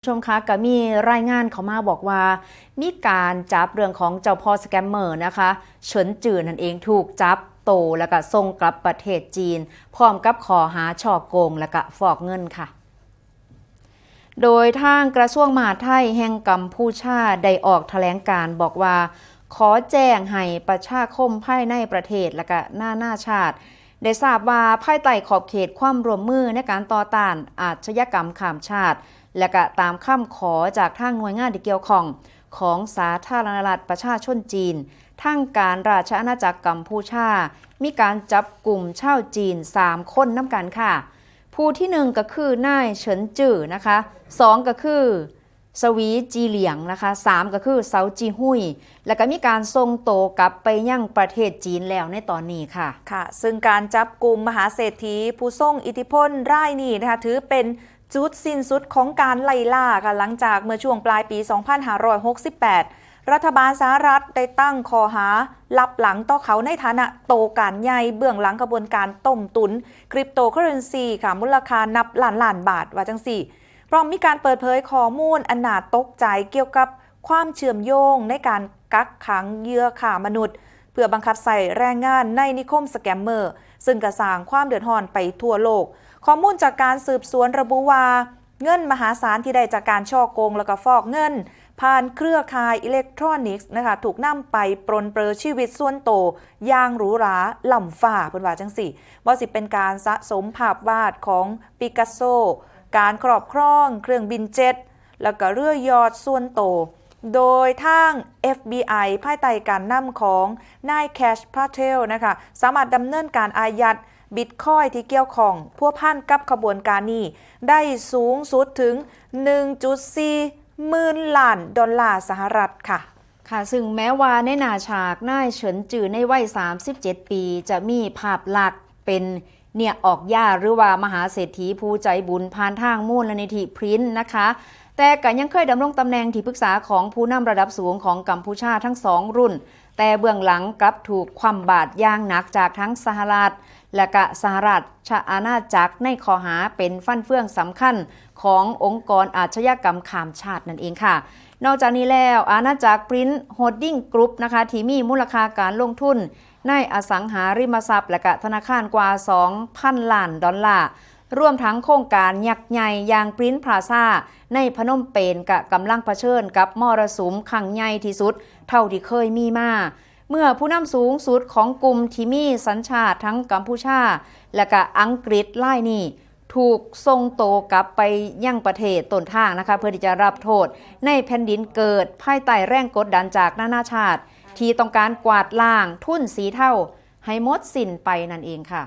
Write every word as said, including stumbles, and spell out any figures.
ผู้ชมคะ ก็มีรายงานเข้ามาบอกว่า มีการจับเรื่องของเจ้าพ่อสแกมเมอร์นะคะ เฉินจื่อนั่นเอง ถูกจับโตแล้วก็ส่งกลับประเทศจีน พร้อมกับข้อหาฉ้อโกงและก็ฟอกเงินค่ะ โดยทางกระทรวงมหาดไทยแห่งกัมพูชาได้ออกแถลงการณ์บอกว่า ขอแจ้งให้ประชาคมภายในประเทศและก็นานาชาติ ได้ทราบว่าภายใต้ขอบเขตความร่วมมือในการต่อต้านอาชญากรรมข้ามชาติ และก็ตามคำขอจากทางหน่วยงานที่เกี่ยวข้องของสาธารณรัฐประชาชนจีน ทางการราชอาณาจักรกัมพูชา มีการจับกลุ่มชาวจีน สาม คนนำกันค่ะ ผู้ที่หนึ่งก็คือนายเฉินจื่อนะคะ สอง ก็คือสวีจีเหลียงนะคะ สาม ก็คือเซาจีฮุย แล้วก็มีการส่งโตกลับไปยังประเทศจีนแล้วในตอนนี้ค่ะ ค่ะ ซึ่งการจับกลุ่มมหาเศรษฐีผู้ทรงอิทธิพลรายนี้นะคะ ถือเป็นจุดสิ้นสุดของการไล่ล่าค่ะ หลังจากเมื่อช่วงปลายปี สองพันห้าร้อยหกสิบแปด รัฐบาลสหรัฐได้ตั้งข้อหาลับหลังต่อเขาในฐานะโตการใหญ่เบื้องหลังขบวนการต้มตุนคริปโตเคอเรนซีค่ะ มูลค่านับล้านล้านบาท ว่าจังซี่ พร้อมมีการเปิดเผยข้อมูลอันน่าตกใจเกี่ยวกับความเชื่อมโยงในการกักขังเหยื่อค้ามนุษย์ เพื่อบังคับใช้แรงงานในนิคมสแกมเมอร์ ซึ่งก็สร้างความเดือดร้อนไปทั่วโลก ข้อมูลจากการสืบสวนระบุว่า เงินมหาศาลที่ได้จากการฉ้อโกงแล้วก็ฟอกเงิน ผ่านเครือข่ายอิเล็กทรอนิกส์นะคะ ถูกนำไปปรนเปรอชีวิตส่วนโตวอย่างหรูหราล้ำฟ้า เพิ่นว่าจังซี่ บ่สิเป็นการสะสมภาพวาดของปิกัสโซ การครอบครองเครื่องบินเจ็ต แล้วก็เรือยอชต์ส่วนโตว โดยทาง เอฟบีไอ ภายใต้การนำของนายแคช พาเทลนะคะ สามารถดำเนินการอายัดบิตคอยน์ที่เกี่ยวข้องพัวพันกับขบวนการนี้ ได้สูงสุดถึง หนึ่งจุดสี่หมื่นล้านดอลลาร์สหรัฐค่ะ ค่ะ ซึ่งแม้ว่าในหน้าฉากนายเฉินจื่อในวัย สามสิบเจ็ด ปี จะมีภาพลักษณ์เป็นเนี่ยออกยา หรือว่ามหาเศรษฐีผู้ใจบุญผ่านทางมูลนิธิพรินนะคะ แต่ก็ยังเคยดำรงตำแหน่งที่ปรึกษาของผู้นำระดับสูงของกัมพูชาทั้งสองรุ่น แต่เบื้องหลังกลับถูกคว่ำบาตรอย่างหนักจากทั้งสหรัฐ และกะสหราชอาณาจักรในข้อหาเป็นฟันเฟืองสำคัญขององค์กรอาชญากรรมข้ามชาตินั่นเองค่ะ นอกจากนี้แล้วอาณาจักร Prince Holding Group นะคะ ที่มีมูลค่าการลงทุนในอสังหาริมทรัพย์ และกะธนาคารกว่า สองพัน ล้านดอลลาร์ รวมทั้งโครงการยักษ์ใหญ่อย่าง Prince Plaza ในพนมเปญกะกำลังเผชิญกับมรสุมครั้งใหญ่ที่สุดเท่าที่เคยมีมา เมื่อผู้นำสูงสุดของกลุ่มที่มีสัญชาติทั้งกัมพูชา และกะอังกฤษรายนี้ ถูกส่งโตวกลับไปยังประเทศต้นทางนะคะ เพื่อที่จะรับโทษในแผ่นดินเกิดภายใต้แรงกดดันจากนานาชาติ ที่ต้องการกวาดล้างทุนสีเทาให้หมดสิ้นไปนั่นเองค่ะ